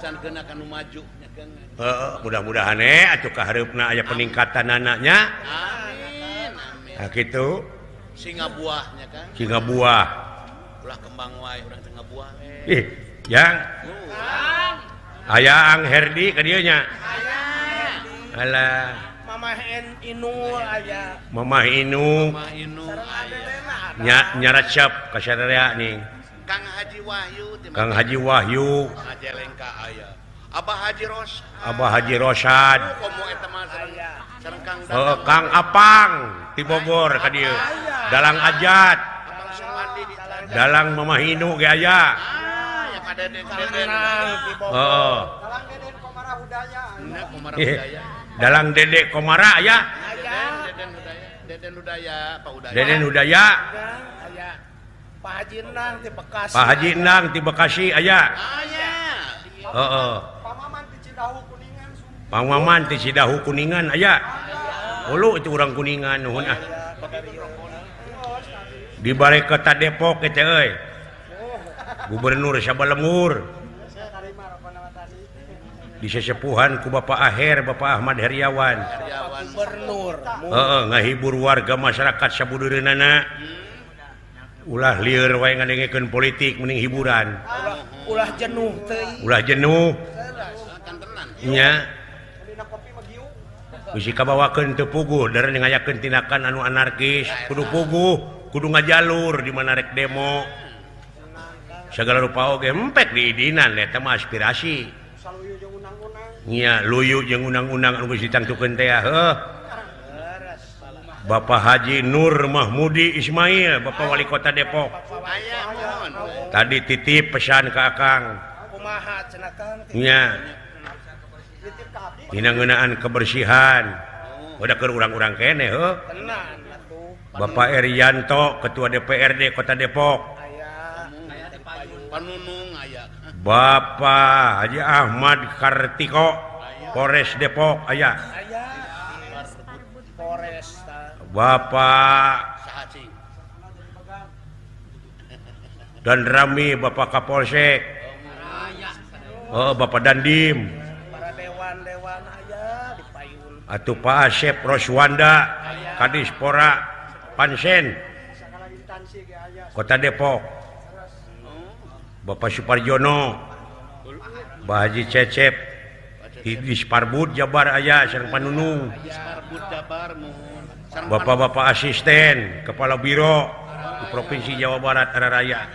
Can geuna ka nu maju nya Kang. Heeh, mudah-mudahan atuh ka hareupna aya peningkatan anaknya. Amin. Amin. Nah kitu. Singa buahnya Kang. Singa buah. Ulah kembang wae urang teh ngabuah. Ih, yang. Aya Ang Herdi ka dieu nya. Aya. Alah. Mamah Inul aya. Mamah Inul. Mamah Inul aya. Nya nyaracap ka sadaya nih. Kang Haji Wahyu. Kang Haji Wahyu. Majalengka aya. Abah Haji Rosad. Abah Haji Rosad. Komo eta mah sareng Kang oh, Kang Apang ti Bogor ka dieu. Dalang Ajat. Dalang Mamah Inu ge aya. Ah, ya ka Deden Deden. Heeh. Dalang Deden Komara Hudaya. Komara Hudaya. Dalang Dede Komara aya. Deden Hudaya, Deden Hudaya, Pak Hudaya. Deden Hudaya. Aya. Pak Haji Nang ti Bekasi. Pak Haji Nang ti Bekasi aya. Aya. Heeh. Pamaman ti Cidahu Kuningan. Pamaman ti Cidahu Kuningan aya. Ulu itu urang Kuningan nuhun ah. Di balai kota Depok eta euy. Gubernur Sabalemur. Disesepuhan ku Bapak Aher, Bapak Ahmad Heriawan. Gubernur. Heeh, ngahibur warga masyarakat sabudureunana. Ulah lieur wae ngadengekeun politik mending hiburan. Ulah jenuh teuing. Ulah jenuh. Nya. Bisi kabawakeun teu puguh dari ngayakeun tindakan anu anarkis, kudu puguh, kudu ngajalur di mana rek demo. Segala rupa oge empek diidinan eta mah aspirasi. Nya luyu jeung undang-undang anu geus ditangtukeun teh heuh. Bapak Haji Nur Mahmudi Ismail, Bapak Wali Kota Depok. Tadi titip pesan ke Akang. Nya. Dina ngeunaan kebersihan. Udah keur urang-urang keneh heuh. Bapak Erianto, Ketua DPRD Kota Depok. Bapak Haji Ahmad Kartiko, Polres Depok aya. Bapak dan Rami, Bapak Kapolsek, oh, Bapak Dandim, atau Pak Asep Roswanda, Kadispora Pansen, Kota Depok, Bapak Suparjono, Pak Haji Cecep, di Disparbud Jabar aya sareng Panunung. Bapak-bapak asisten kepala biro di Provinsi Jawa Barat Araraya.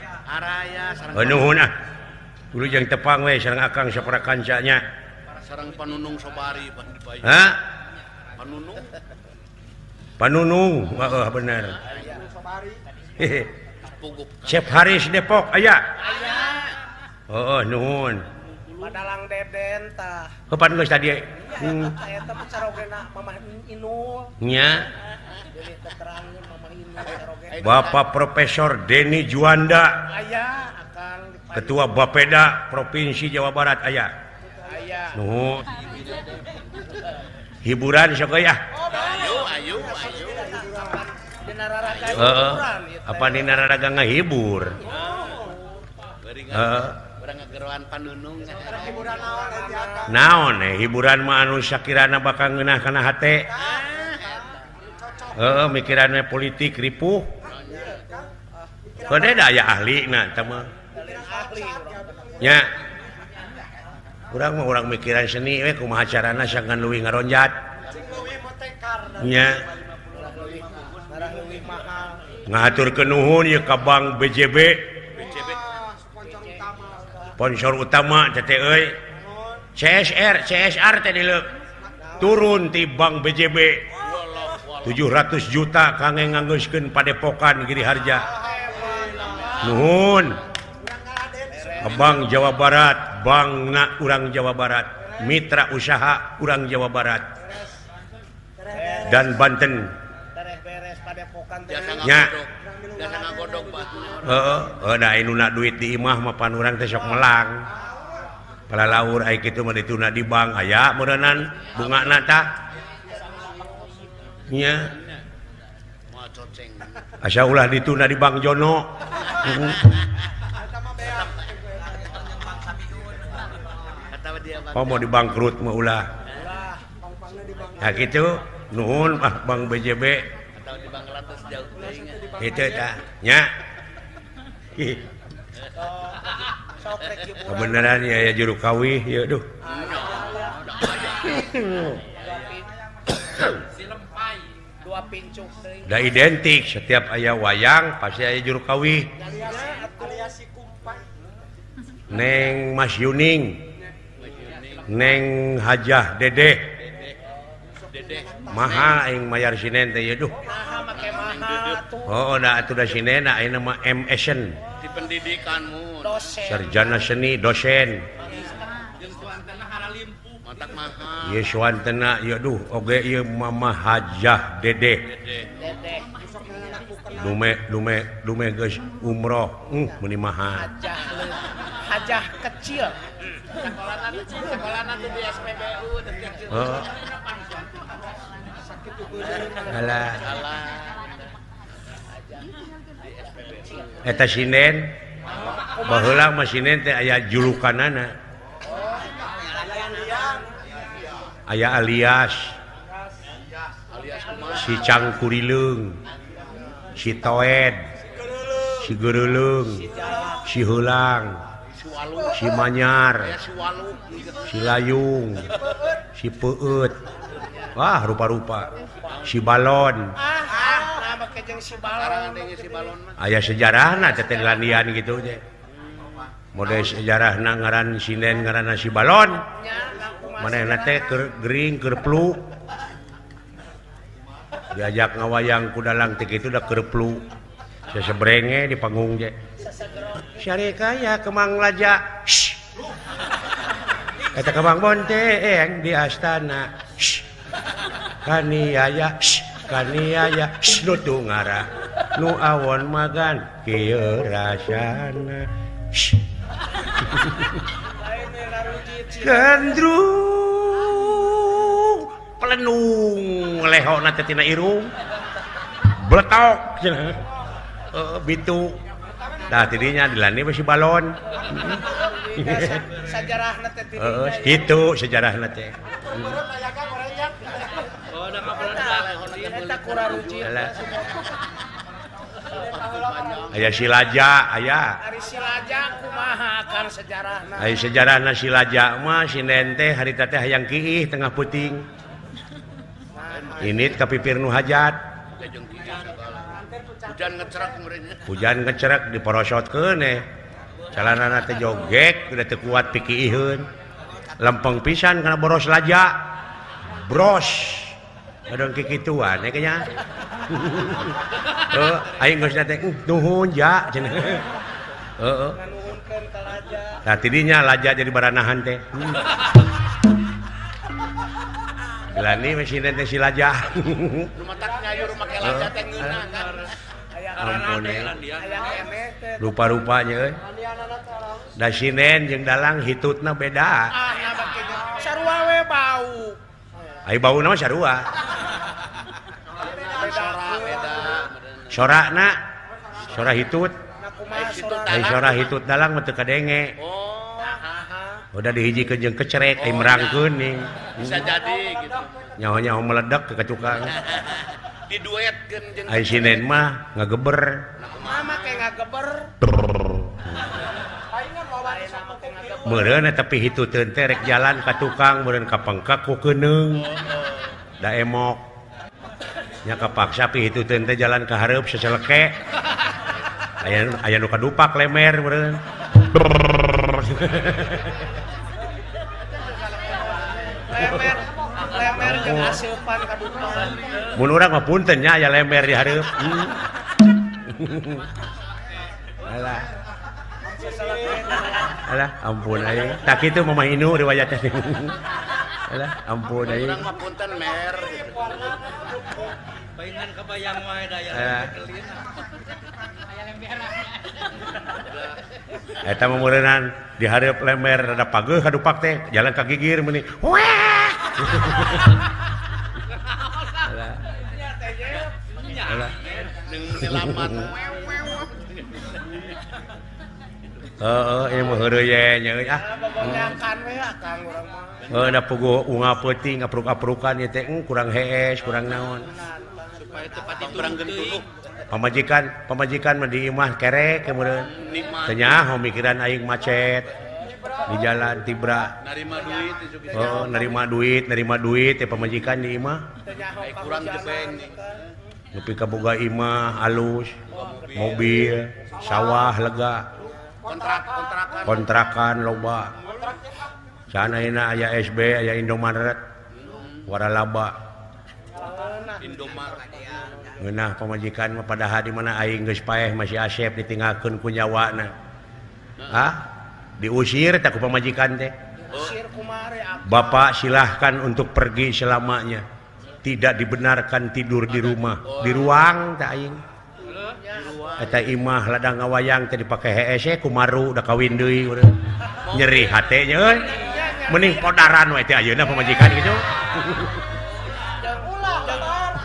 Nuhun ah. Dulu jeung tepang we sareng Akang sapara kancanya. Sareng Panunung Sobari pan. Hah? Panunung. Panunung, heeh bener. Chef Haris Depok aya. Heeh nuhun. Padalang Deden tah. Kapan geus tadi? Eta mah carogena Mamah Inul. Nya. Bapak Profesor Denny Juanda. Aya Akang Ketua Bapeda Provinsi Jawa Barat aya. Aya. Nuhun. Hiburan sok ya. Ayo ayo ayo. Heeh. Apa dina raraga ngahibur? Heeh. Naon hiburan mah anu sakirana bakal ngeunah kana hate. Heeh, mikiranna politik ripuh. Kode da aya ahlina eta mah. Nya. Urang mah urang mikiran seni we kumaha carana sangkan leuwih ngaronjat. Nya. Ngahaturkeun nuhun ieu ka Bank BJB. Sponsor utama teh euy. CSR, CSR teh dileuk. Turun ti Bank BJB. 700 juta kangge nganggeuskeun padepokan Giri Harja. Nuhun. Bank Jawa Barat, bankna urang Jawa Barat, mitra usaha urang Jawa Barat. Dan Banten. Nya. Heeh, da anu duit di imah mah pan urang teh sok melang. Palalaur ai kitu mah dituna di bank aya meureunnan bungana tah. Nya. Asa ulah dituna di Bank Jono. Oh mau dibangkrut mah ulah. Nah gitu nuhun ah Bang BJB. Atau di Bangladesh jauh teuing. Kitu tah nya. Kebenaran ya ya juru kawih ya duh. Dua pincuk deui. Da identik setiap aya wayang pasti aya juru kawih. Neng Mas Yuning, Neng Hajah Dedeh. Mahal aing mayar sinen teh ya duh. Oh, da atuh da sinen ayeuna mah MSN. Di pendidikanmu. Sarjana seni dosen. Matak mahal. Ieu suantena ieu duh oge ieu Mama Hajah Dedeh. Dume dume dume geus umroh, meuni mahal. Hajah kecil. Sekolahna tuh di SPBU. Oh. Alah. Eta sinden baheula mah sinden teh aya julukanana. Aya alias si Cangkurileung, si Toed, si Gereuleung, si Heulang, si Manyar, si Layung, si Peueut. Wah, rupa-rupa. Si Balon. Aya sejarahna teh landian gitu teh. Model sejarahna ngaran sinden ngaranna si Balon. Manehna teh keur gering keur plu. Diajak ngawayang ku dalang teh kitu da keur plu. Sesebrenge di panggung ge. Syarikaya Kemang Laja. Eta Kemang Bonteng di astana. Kaniaya, kaniaya, nu tungara, nu awon magan kieu rasana. Gandrung pelenung lehona teh tina irung. Bletok cenah. Bitu. Tah tidinya dilani we si Balon. Sajarahna teh tidinya. Heeh, kitu sejarahna teh. Aya si Laja, aya. Ari si Laja kumaha akar sejarahna? Aya sejarahna si Laja mah sinden teh harita teh hayang kiih tengah peuting. Init ka pipir nu hajat. Hujan ngecerak meureun. Hujan ngecerak diporosotkeun eh. Calanana teh jogek udah teu kuat pikiiheun. Lempeng pisan kana boros Laja. Bros. Adon kikituan ya kayaknya. Heeh, aing geus teh nuhun ja cenah. Heeh. Nganuhunkeun ka Laja. Tah tidinya Laja jadi baranahan teh. Gelani we sinden teh si Laja. Nu matak nyayur make Laja teh ngeunah kan. Ampun rupa-rupanya euy. Da sinden jeung dalang hitutna beda. Ah, sarua we bau. Ai bauna mah sarua. Sorana sora hitut. Ai sora hitut dalang mah teu kadenge. Udah dihijikeun jeung kecerek ai merangkeun nih. Bisa jadi gitu. Nyaho-nyaho meledak ke tukang. Diduetkeun jeung ai sinden mah ngageber. Kumaha make ngageber? Meureun eta pihituteun teh rek jalan ka tukang meureun kapengkak ku keuneung. Da emok. Nya kapaksa pihituteun teh jalan ka hareup saceleke. Aya aya nu kadupak lemer meureun. Lemer lemer jeung aseupan kadupak. Mun urang mah punten nya aya lemer di hareup. Alah. Alah, ampun aing. Tak kitu Mama Inu riwayatnya. Alah, ampun aing. Urang mah punten mer. Paingan kebayang wae da aya Eta mah meureunnan di hareup lemer rada pageuh kadupak teh, jalan ka gigir meuni. Wah. Alah. Alah. Deung meni lamat. Heeh, ieu mah heureuy nya euy ah. Babonyakan we Akang urang mah. Heuh, da puguh unggal peuting apruk-aprukan ieu teh kurang hees, kurang naon. Supaya tepat itu kurang gentuh. Pamajikan mah di imah kerek meureun. Teu nyaho mikiran aing macet di jalan tibra. Narima duit oh, nerima duit teh pamajikan di imah. Kurang jebeng. Nepi ka boga imah alus, mobil, sawah lega. Kontrakan loba. Sana ayeuna aya SB, aya Indomaret. Waralaba. Indomaret. Ngeunah pamajikan mah padahal di mana aing geus paeh masih asep ditinggalkeun ku nyawana. Hah? Diusir teh ku pamajikan teh. Bapak silahkan untuk pergi selamanya. Tidak dibenarkan tidur di rumah, di ruang teh aing. Eta imah ladang ngawayang teh dipake hees kumaru da kawin deui urang. Nyeri hate nya euy. Mending podaran we teh ayeuna pamajikan kitu.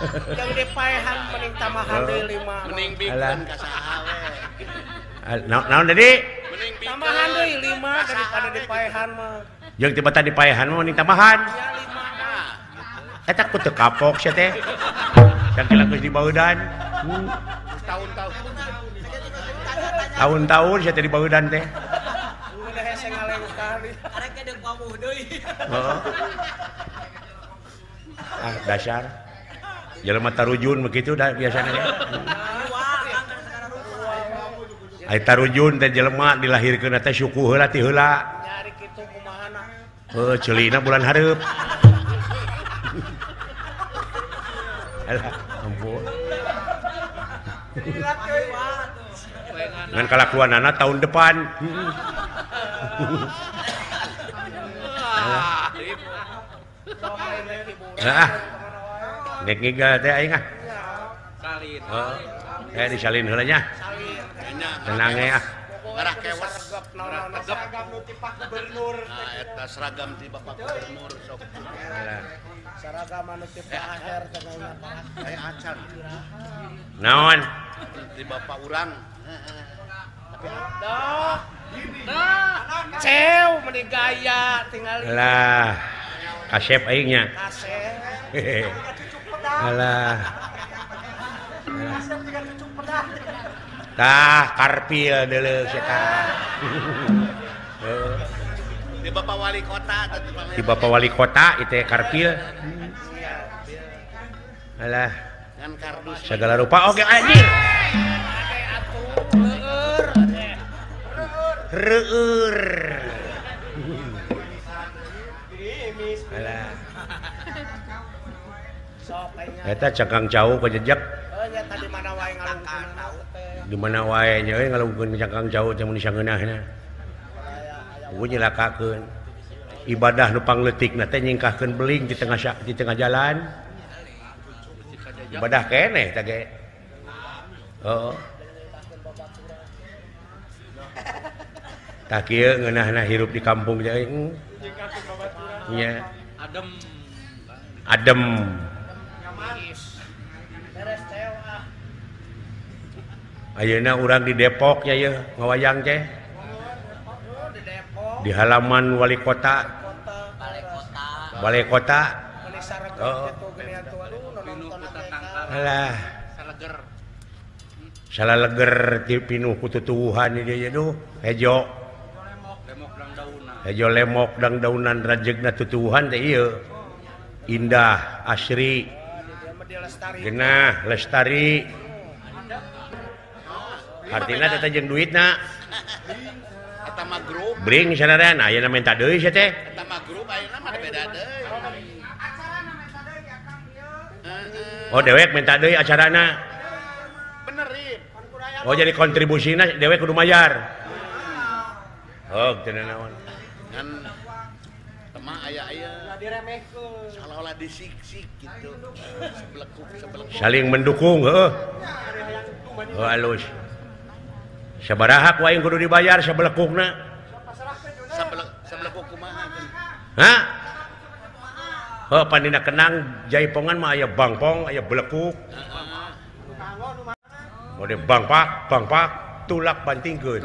Jeung dipaehan mending tambahan deui 5. Mending bikeun ka saha we. Naon deui? Tambahan deui 5 daripada dipaehan mah. Jeung tibatan dipaehan mah mending tambahan. Ya 5. Eta ku teu kapok sia teh. Sakieu geus dibaudan. Tahun-tahun. Tahun-tahun sia teh dibaudan teh. Udah hese ngalengkah. Arek deuk pamuh deui. Heeh. Ah dasar. Jelema tarujun begitu dah biasanya ya. Ai tarujun teh jelema dilahirkeun teh suku heula ti heula. Nyari kitu kumahana. Heuh, ceulina bulan hareup. Alah, ampun. Ngan kalakuanana tahun depan. Alah. Nek ngigal teh aing ah. Salin. Heeh. Disalin heula nya. Tenang we ah. Ngarah kewas seragam nu ti Pak Gubernur. Nah, eta seragam ti Bapak Gubernur sok. Seragam anu ti Pak Aher teh aya acan. Naon? Ti Bapak urang. Tapi dah. Cew meni gaya tingali. Lah, kasep aing nya. Kasep. Alah. Tah karpil deuleu sia tah. Di Bapak Wali Kota di Bapak Wali Kota ieu teh karpil. Alah. Ngan kardus segala rupa oge anjing. Reueur. Alah. Eta cangkang cau kajejak. Nya di mana wae ngalungkeun di mana wae nya euy ngalungkeun cangkang cau teh mun sangeunahna. Puguh nyelakakeun. Ibadah nu pangleutikna teh nyingkahkeun beling di tengah jalan. Ibadah keneh teh ge. Heeh. Tah kieu ngeunahna hirup di kampung teh euy. Nya. Adem. Adem. Ayeuna urang di Depok nya yeuh ngawayang teh. Di halaman wali kota. Balai kota. Oh. Alah. Salah leger ti pinuh ku tutuwuhan ieu duh hejo. Hejo lemok dang daunan rajegna tutuwuhan teh ieu. Indah, asri. Genah, lestari. Artina teh jeung duitna. Eta mah grup. Bring sanaran ayeuna menta deui sia teh. Eta mah grup ayeuna mah beda deui. Acarana menta deui akang ieu. Oh dewek menta deui acarana. Bener Rip. Oh jadi kontribusina dewek kudu mayar. Oh teu naon. Ngan tema aya-aya diremehkeun. Seolah-olah disiksik gitu. Sebelekuk sebelekuk. Saling mendukung heuh. Oh alus. Sabaraha ku aing kudu dibayar sabelekukna? Sabelekuk kumaha? Hah? Heuh pandina kenang jaipongan mah aya bangpong, aya belekuk. Mode bangpak, bangpak. Tulak bantingkeun.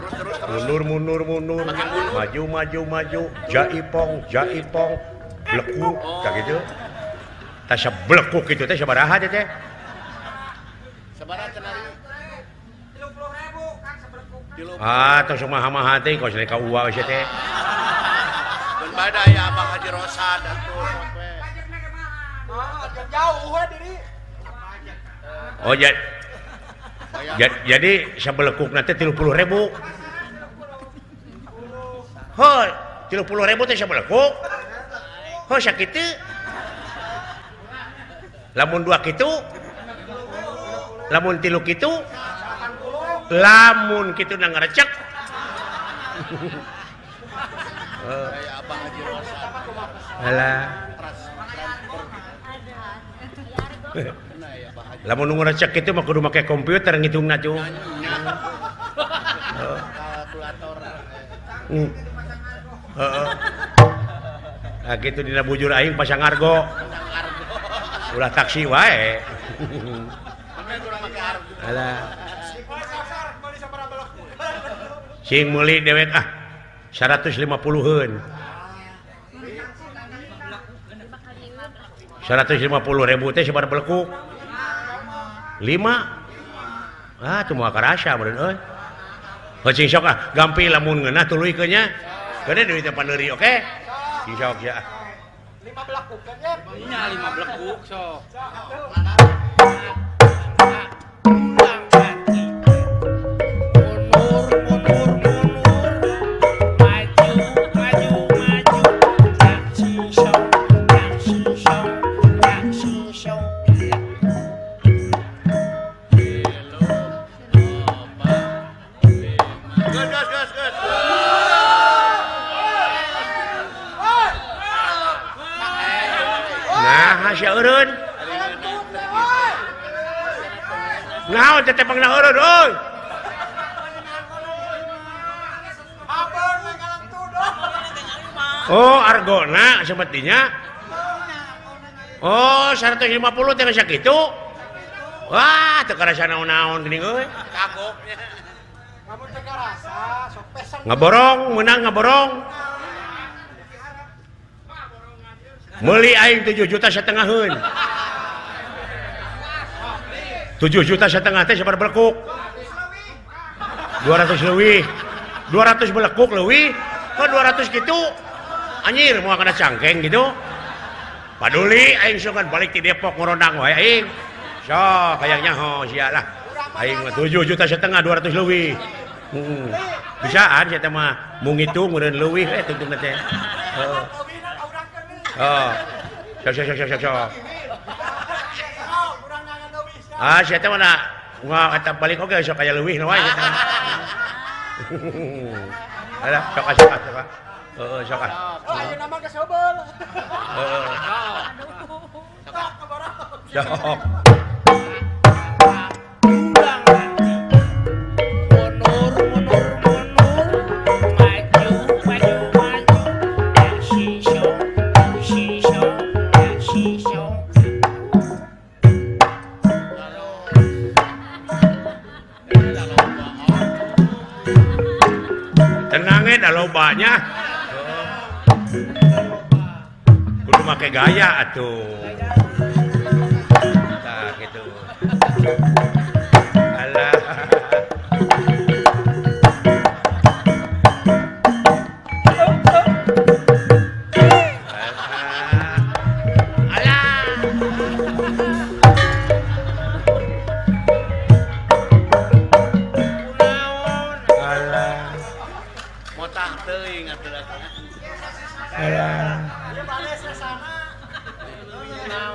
Mundur mundur mundur. Maju maju maju. Jaipong jaipong. Blekuk ka kitu. Tah sablekuk kitu teh sabaraha teh? Sabaraha cenah? 30.000 Kang sablekuk. Ah, tos maha-maha teh kos ka uwa geus teh. Mun bada aya Abah Haji Rosad atuh sok we. Ah, jauh we diri. Oh, jadi sabelekukna teh 30.000. Heuh, 30.000 teh sabelekuk. Heuh sakitu. Lamun dua kitu, lamun tilu kitu, lamun kitu na ngarecek. Alah. Lamun nu ngarecek kitu mah kudu make komputer ngitungna tuh. Kalkulator. Heeh. Nah kitu dina bujur aing pasang argo. Ulah taksi wae. Alah. Sing meuli dewek ah 150-eun. 150.000 teh sabaraha belekuk? 5. Ah teu moal karasa meureun euy. Heuh cing sok ah gampi lamun ngeunah tuluykeun nya. Gede duit teh paneuri oke? Cing sok ya. 5 belekuk kan ya? Nya 5 belekuk sok. Mundur mundur mundur. Maju maju maju. Jak sisong jak sisong jak sisong. Gus gus gus gus. Nah, sia eureun. Naon teh tepangna eureun euy? Oh, argona sepertinya. Oh, 150 teh sakitu. Wah, teu karasa naon-naon geuning euy. Kagoknya. Kamu teu karasa, sok pesan. Ngaborong, meunang ngaborong. Meuli aing 7 juta setengaheun. 7 juta setengah teh sabaraha belekuk? 200 leuwih. 200 belekuk leuwih. Kok 200 kitu? Anjir moal kana cangkeng gitu. Paduli aing sokan balik ti Depok ngorondang wae aing. Sok hayang nyaho sia lah. Aing mah 7 juta setengah 200 leuwih. Heeh. Bisaan sia teh mah mung ngitung meureun leuwih we tungtungna teh. Heeh. Oh. Sok sok sok sok sok. Ah, sia teh mana ngah eta balik oge sok aya leuwih wae sia teh. Alah, sok ah sok ah sok ah. Heeh, sok ah. Oh, ayeuna mah geus heubeul. Heeh. Sok. Mundur mundur mundur. Maju maju maju. Jak sisong jak sisong jak sisong. Tenang we da lobanya. Kudu make gaya atuh. Tah kitu. Alah. Alah. Alah. Motah teuing atuh. Alah.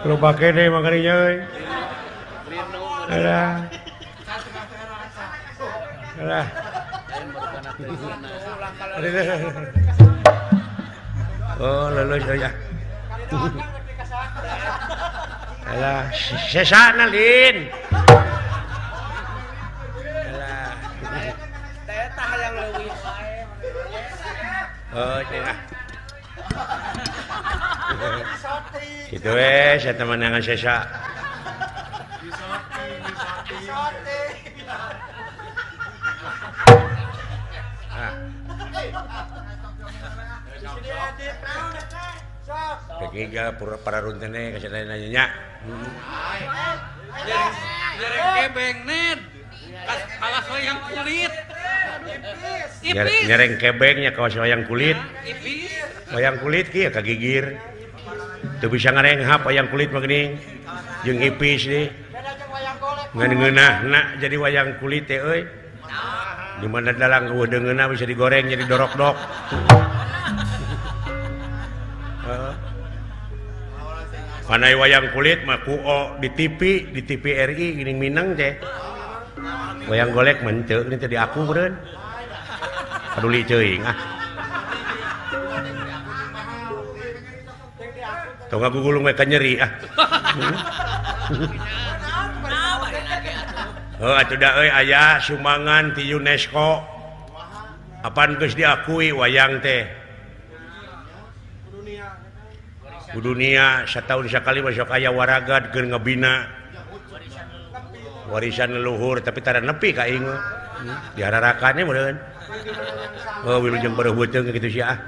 Loba kene makanya euy. Alah. Alah. Oh, lulus ya. Alah, sesana Lin. Alah. Teh hayang leuwih wae. Oh, cenah. Gitu we, saya teman sesa. Ketiga para runtene kasih nanya nya. Nyereng kebeng ned. Kawas wayang kulit. Nyereng kebengnya kawas wayang kulit. Wayang kulit kieu kagigir. Teu bisa ngarenghap wayang kulit mah geuning. Jeung ipis deui. Ngan ngeunahna jadi wayang kulit teh euy. Di mana dalang eueuh deungeunna bisa digoreng jadi dorok-dok. Panai wayang kulit mah kuo di TV, di TVRI geuning Minang teh. Wayang golek mah henteu geuning teh diaku beureun. Paduli teuing ah. Tong ngagugulung we ka nyeri ah. Heuh atuh da euy aya sumbangan ti UNESCO. Apan geus diakui wayang teh. Ku dunia setahun sekali masuk aya waragad keur ngebina warisan leluhur tapi tara nepi ka aing mah dihararakannya meureun. Oh wilujeng bareuh beuteung kitu sia ah.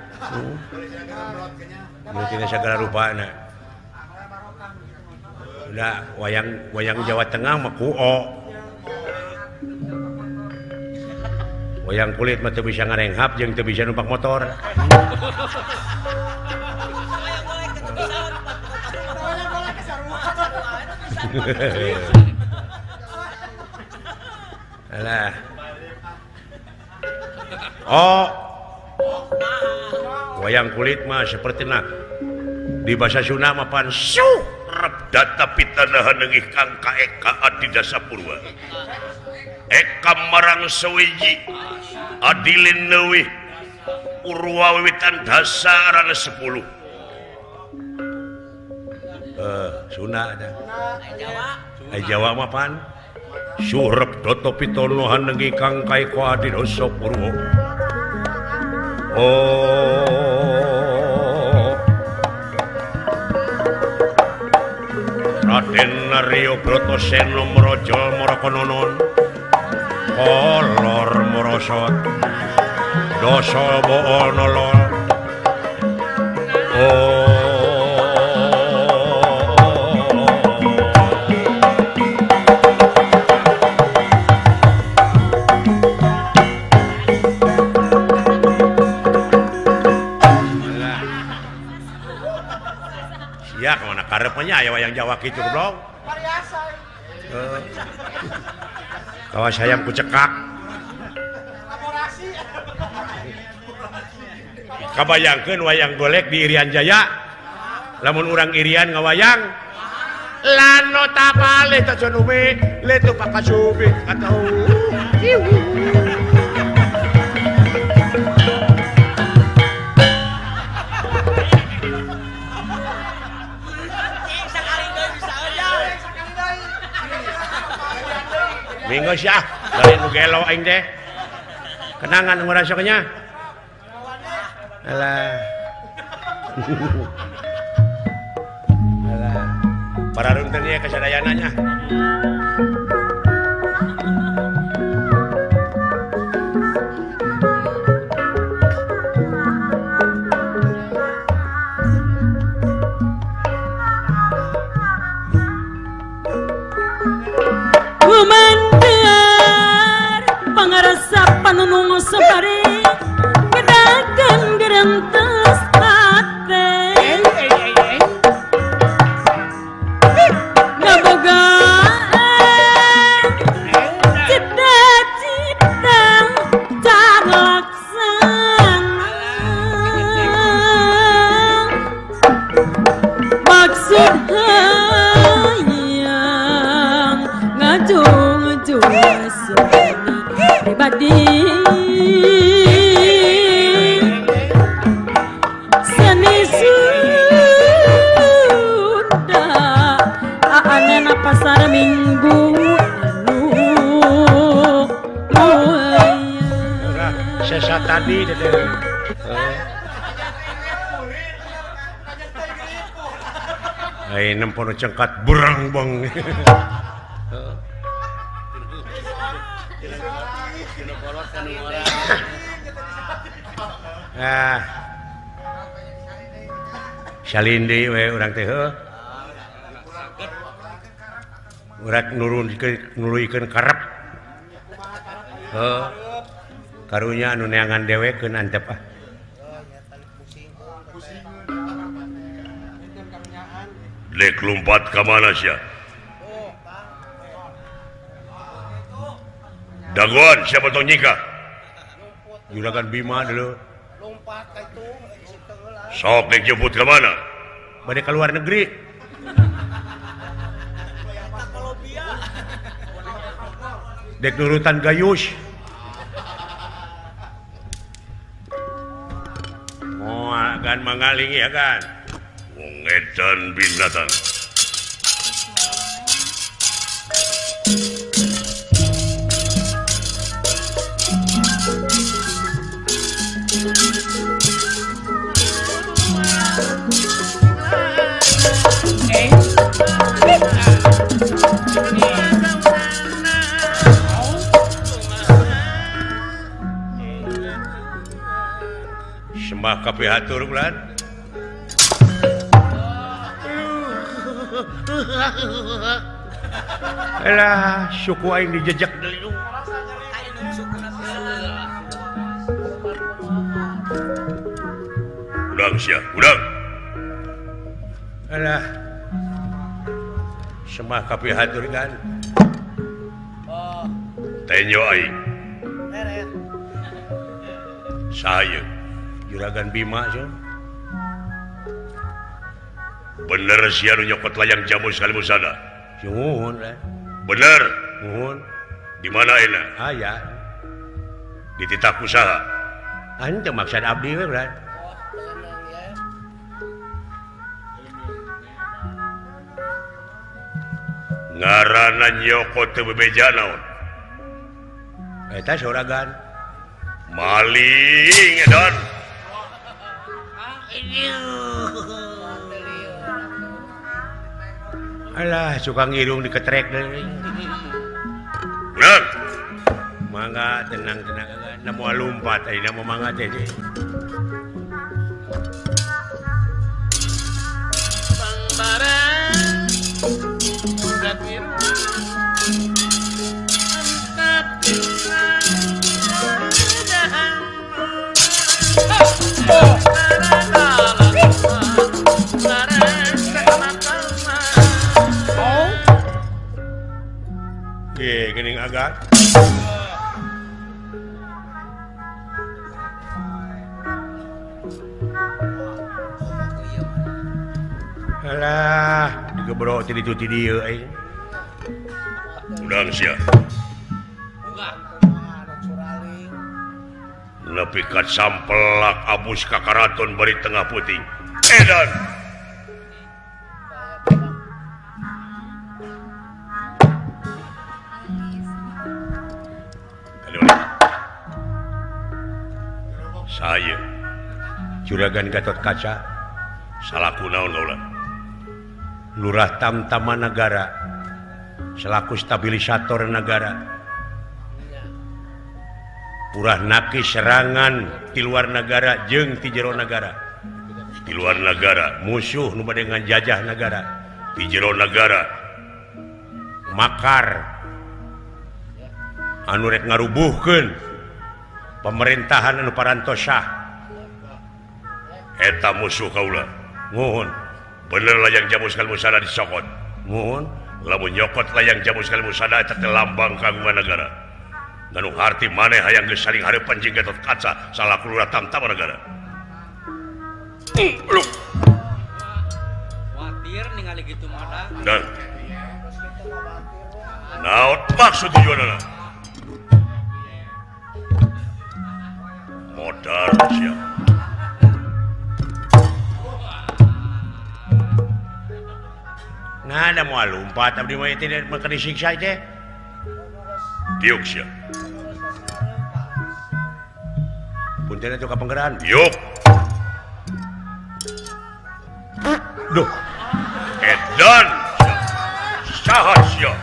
Mungkin segala rupana. Udah wayang wayang Jawa Tengah mah kuo. Wayang kulit mah teu bisa ngarenghap jeung teu bisa numpak motor. Alah. Oh. Wayang kulit mah seperti nah di bahasa Sunda mah pan suhrep data pitanahan neungih kang kaeka adidasa purwa. Eka marang sewiji adilin leuwih purwa wiwitan dasaran 10. Sunda ada. Ai Jawa mah pan suhrep data pitanahan neungih kang kaeka adidasa purwa. Oh. Raden Naryo Bratasena mraja Marakononon kolor morosot dasa boonolo. Oh. Ya kemana karepnya aya wayang Jawa kitu goblok. Kawas hayam ku cekak. Kabayangkeun wayang golek di Irian Jaya. Lamun urang Irian ngawayang lano tapale tajonume letu pakasubi atau minggu sih ah, dari nu gelo aing teh. Kenangan ngurasoknya. Alah. Alah. Para runten ieu kasadayana nya. Panunung sabari gedakan gerentes hate ngabogaan cita-cita calaksana maksud hayang ngajung-jung seni pribadi seni Sunda aanana pasar Minggu anu sesat tadi ai nempono cengkat berang bang. Ah. Salindi we urang teh heuh. Urang nurun nuluykeun karep. Heuh. Karunya anu neangan dewekeun antep ah. Lek lompat ka mana sia? Dagoan siapa tong nyika? Juragan Bima dulu. Sok dek jemput ke mana? Bade ke luar negeri. Dek nurutan Gayus. Moal kan mangaling ya kan. Wong edan binatang. Sembah kapihatur bulan. Elah, suku aing dijejak deui. Udang sia, udang. Alah. Sembah kapihatur kan. Tenyo aing. Saya Juragan Bima sih. Bener sia nu nyokot layang jamu sekali musada. Nuhun eh. Bener. Nuhun. Di mana ayeuna? Aya. Dititah ku saha? Henteu maksad abdi we, Brad. Ngaranna nyokot teu bebeja naon? Eta soragan. Maling edan. Alah, suka ngirung diketrek deui. Bener. Mangga tenang-tenang na moal lumpat ayeuna mah mangga teh. Bang bara Ye, geuning agak. Alah, digebro ti ditu ti dieu aing. Udang sia. Nepi ka sampelak abus ka karaton bari tengah puting. Edan. Saya Juragan Gatot Kaca salaku naon kaula? Lurah Tamtama Nagara selaku stabilisator negara. Purah naki serangan ti luar negara jeung ti jero negara. Ti luar negara musuh nu bade ngajajah negara. Ti jero negara makar anu rek ngarubuhkeun pemerintahan anu parantos sah. Eta musuh kaula. Nuhun. Bener layang jamu sekali musada disokot. Nuhun. Lamun nyokot layang jamu sekali musada eta teh lambang kagungan negara. Nganu harti maneh hayang geus saling hareupan jeung Gatot Kaca salaku lurah Tamtama Nagara. Kuatir ningali kitu mah. Dan naon maksud tujuanna? Modar sia. Nah, ada moal lompat abdi mah teh maka disiksa teh. Diuk sia. Punten atuh ka panggeran. Diuk. Duh. Edan. Saha sia?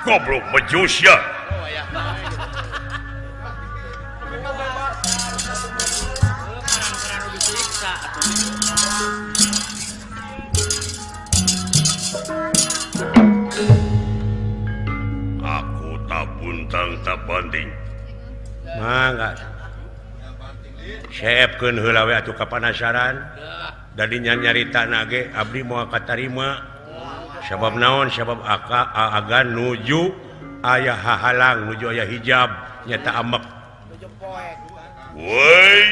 Goblok meju sia. Aku tak buntang tak banting. Mangga. Seepkeun heula we atuh kapanasaran. Dadinya nyarita nage abdi moal katarima. Sabab naon? Sabab aka agan nuju aya hahalang, nuju aya hijab nyata amek. Woi,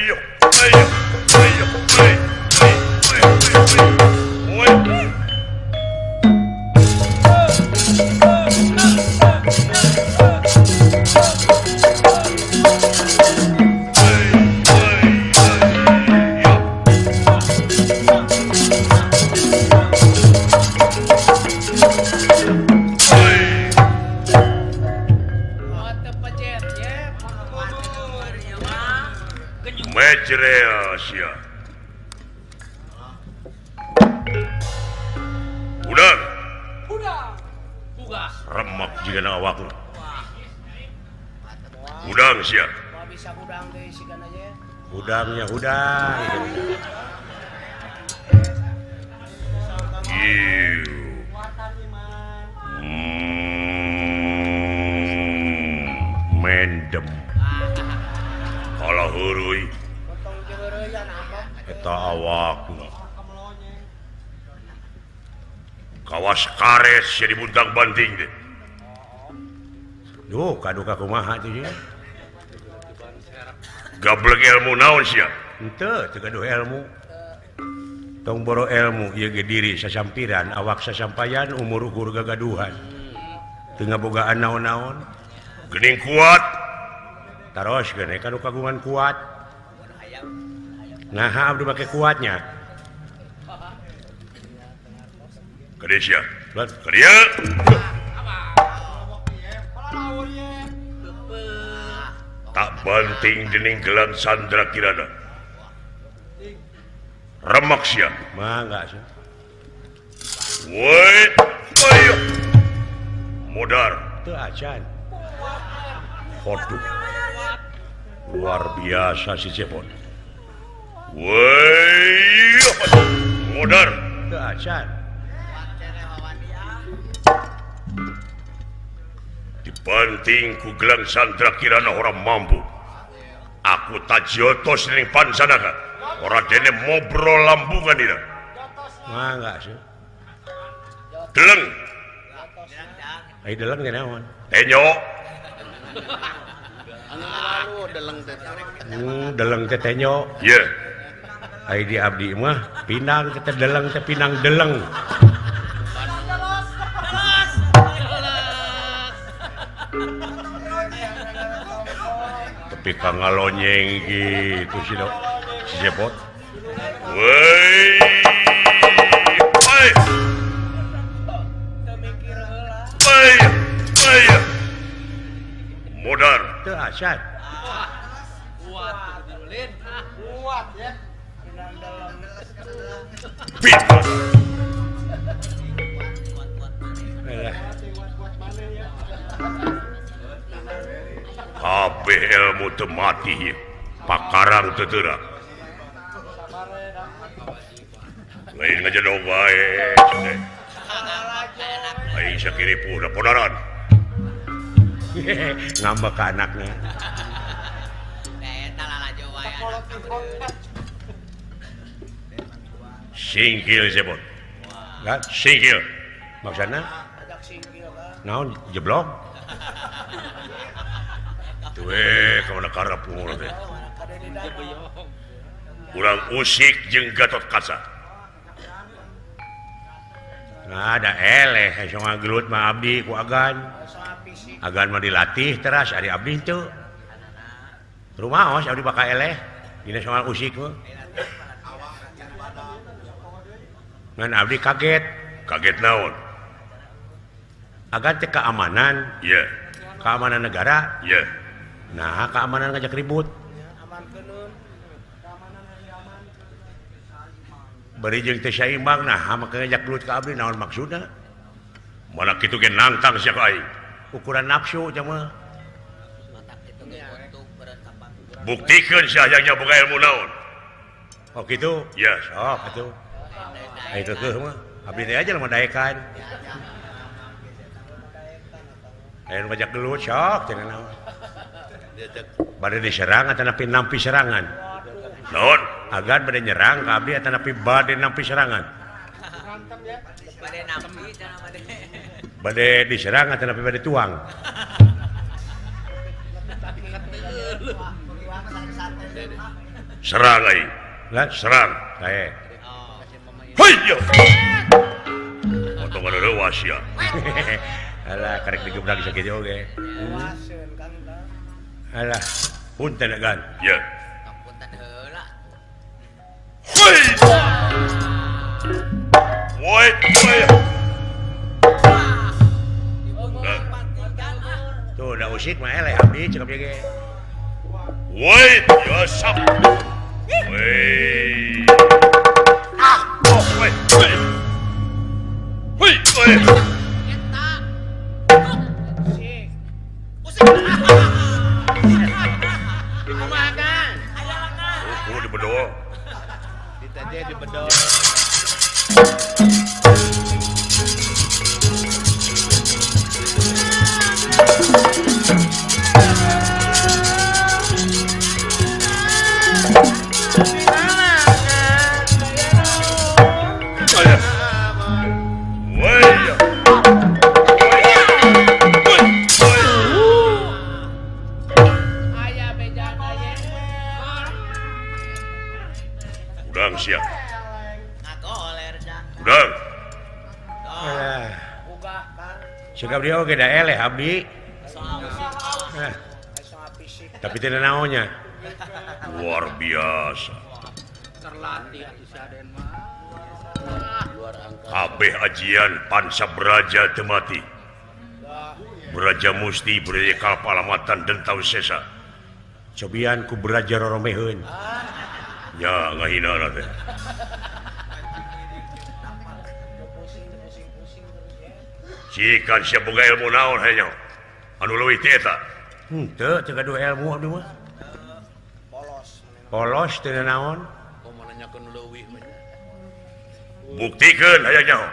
Asia. Udang. Remak jika na awak. Udang sia. Udangnya udang. Mendem. Kalau hurui. Eta awak kawas kares jadi buntang banting deh. Duh, kaduka kumaha teh nya. Gablek ilmu naon sia? Henteu, teu gaduh ilmu. Tong boro ilmu ieu ge diri sasampiran, awak sasampayan, umur ukur gagaduhan. Teu ngabogaan naon-naon. Geuning kuat. Taros geuning ka nu kagungan kuat. Nah, abdi make kuatnya. Kadieu sia. Kadieu. Tak banting dening gelang Sandra Kirana. Remak sia. Mangga sia. Woi, ayo. Modar. Teu acan. Hoduh. Luar biasa si Cepot. Woi, modar. Teu acan. Dibanting ku gelang Sandra Kirana ora mampu. Aku tajiotos ning Pancanaka. Ora dene mobrol lambungan dina. Mangga sih. Deleng. Ai deleng teh naon? Tenyo. Deleng teh tenyo. Ieu. Ai di abdi mah pinang teh deleng teh pinang deleng. Tapi ka ngalonyeng gitu si dok si Cepot. Woi. Woi. Woi. Woi. Modar. Teu acan. Kuat dilulin. Kuat ya. Kabeh ilmu teu mati, pakarang teu teurak. Lain ngajedog wae. Aing sakiripuh da podaran. Ngambek ka anakna. Singkil Cepot. Singkil. Maksudna? Naon jeblok? Tuh we ka mana karep umur teh. Urang usik jeung Gatot Kaca. Nah, ada eleh sok ngagelut mah abdi ku agan. Agan mah dilatih teras ari abdi teu. Rumaos abdi bakal eleh dina soal usik mah. Ngan abdi kaget. Kaget naon? Agan teh keamanan. Iya. Keamanan negara. Iya. Nah, keamanan ngajak ribut. Bari jeung teu saimbang nah make ngajak gelut ka abdi naon maksudna? Mana kitu ge nangtang sia ka aing. Ukuran nafsu nya mah. Buktikeun sia hayangnya boga ilmu naon. Oh gitu? Ya. Sok atuh. Ayo keukeuh mah. Abdi teh aja mah daekan. Aya nu ngajak gelut sok cenah naon. Bade diserang atanapi nampi serangan. Naon? Agan bade nyerang ka abdi atanapi bade nampi serangan. Bade nampi cenah bade. Bade diserang atanapi bade tuang. Serang ai. Lah serang. Kae. Hei yo. Potongan leuwas ya. Alah karek digebrak sakitu oge. Alah, punten agan. Ya. Punten heula. Hei. Woi, woi. Tuh, da usik mah eleh abdi cekap ge. Woi, ya sap. Woi. Ah, oh, woi. Woi, woi. Eta. Usik. Usik. Dikumahakan. Aya lengan. Oh, dibedol. Ditanya dibedol. Udang siap. Udang. Cekap dia oge da eleh abdi. Tapi tidak naonnya. Luar biasa. Terlatih atuh si Aden mah. Kabeh ajian pansa beraja teu mati. Beraja musti beraja kalpalamatan dentau sesa. Cobian ku beraja roromeheun. Ya ngahina teh. Cikan sia boga ilmu naon hayang. Anu leuwih ti eta. Henteu teu gaduh ilmu abdi mah. Polos. Polos teu naon? Komo nanyakeun leuwih mah. Buktikeun hayang nyaho.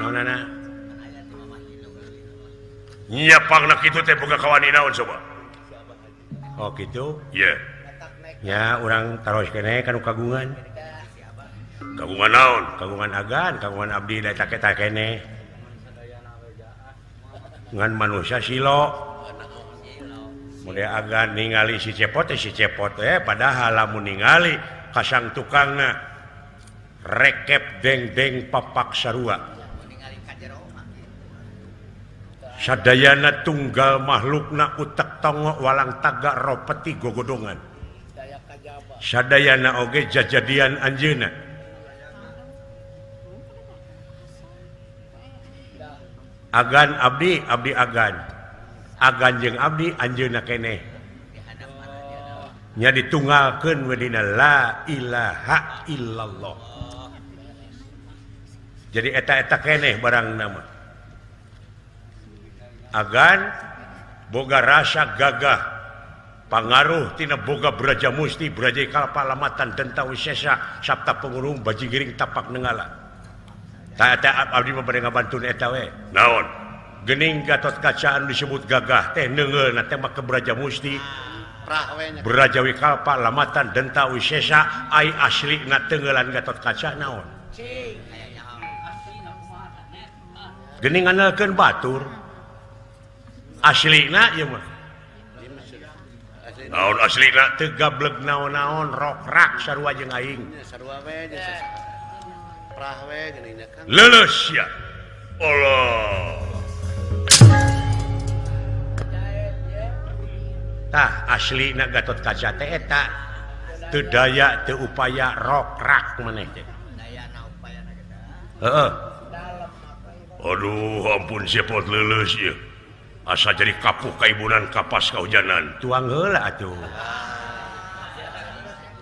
Naonana? Nya pangna kitu teh boga kawani naon coba? Oh kitu? Ye. Ya urang taros keneh ka nu kagungan. Kagungan naon? Kagungan agan, kagungan abdi da eta keneh. Ngan manusia silo. Mode agan ningali si cepot padahal lamun ningali kasang tukangna rekep deng-deng papak sarua. Sadayana tunggal makhlukna utek tongo walang taga ropeti gogodongan. Sadayana oge jajadian anjeunna. Agan abdi, abdi agan. Agan jeung abdi anjeunna keneh. Nya ditunggalkeun we dina la ilaha illallah. Jadi eta-eta keneh barang nama. Agan boga rasa gagah pangaruh tina boga beraja musti beraja kalpa lamatan denta wisesa sabta pengurung bajigiring tapak nenggala. Ta eta abdi mah bade ngabantun eta we. Naon? Gening Gatot Kaca anu disebut gagah teh neungeulna teh make beraja musti. Beraja wikalpa lamatan denta wisesa ai aslina teungeulan Gatot Kaca naon? Gening ngandalkeun batur. Aslina ieu mah. Naon aslina? Teu gableg naon-naon rokrak sarua jeung aing. Sarua we prah we geuning nya Kang. Leuleus sia. Allah. Tah aslina Gatot Kaca teh eta teu daya teu upaya rokrak maneh teh. Heeh. Aduh ampun cepot leuleus ieu. Asa jadi kapuh kaibunan kapas kahujanan. Tuang heula atuh.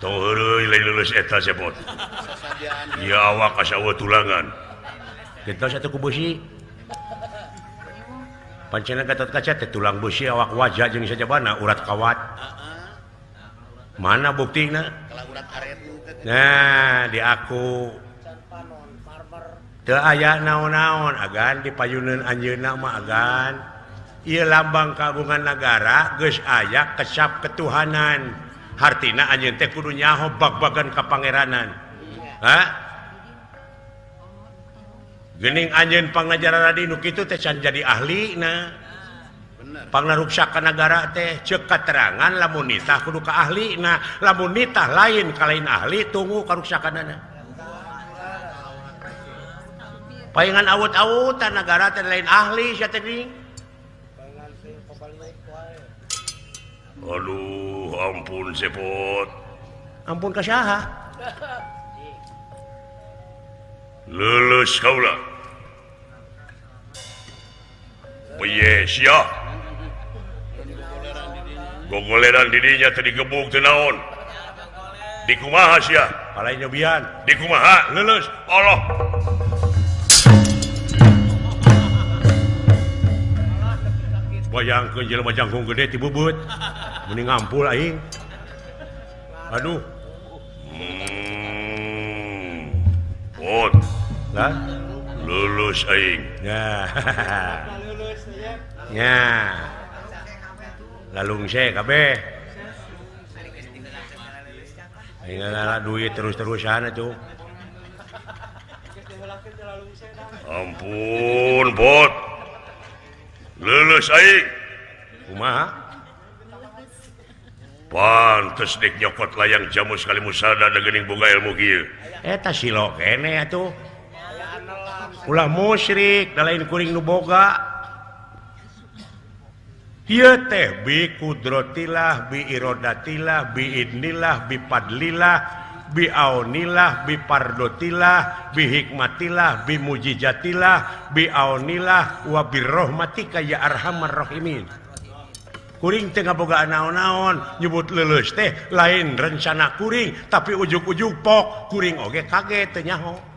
Tong heureuy lain leuleus eta cepot. Ieu awak asa eueuh tulangan. Gentos atuh ku beusi. Pancena Gatot Kaca teh tulang beusi awak wajah jeung sajabana urat kawat. Mana buktina? Urat karet. Nah, di aku teu aya naon-naon agan dipayuneun anjeunna mah agan. Ieu lambang kagungan nagara geus aya kesap ketuhanan. Hartina anjeun teh kudu nyaho bag-bagan kapangeranan. Hah? Geuning anjeun pangnajaran adi nu kitu teh can jadi ahlina. Pangnaruksakan nagara teh ceuk katerangan lamun nitah kudu ka ahlina, lamun nitah lain ka lain ahli tunggu karuksakanana. Paingan awut-awutan nagara teh lain ahli sia teh geuning. Aduh, ampun Cepot. Ampun ka saha? Leuleus kaula. Piye sia? Gogoleran didinya teh digebug teu naon. Dikumaha sia? Palai nyobian. Dikumaha? Leuleus. Allah. Bayangkeun jelema jangkung gede ti bubut. Mending ngampul aing. Aduh. Pot. Lah, lulus aing. Ya. Ya. Lalungse kabeh. Aing ngala duit terus-terusan atuh. Ampun, Pot. Lulus aing. Kumaha? Pantes dek nyokot layang jamu sekali musada degening boga ilmu kieu. Eta silo kene atuh. Ulah musyrik da lain kuring nu boga. Ieu teh bi kudratillah bi iradatillah bi idnillah bi fadlillah bi aunillah bi pardotillah bi hikmatillah bi mujizatillah bi aunillah wa birrahmatika ya arhamar rahimin. Kuring teh ngabogaan naon-naon nyebut leuleus teh lain rencana kuring tapi ujug-ujug pok kuring oge kaget teu nyaho.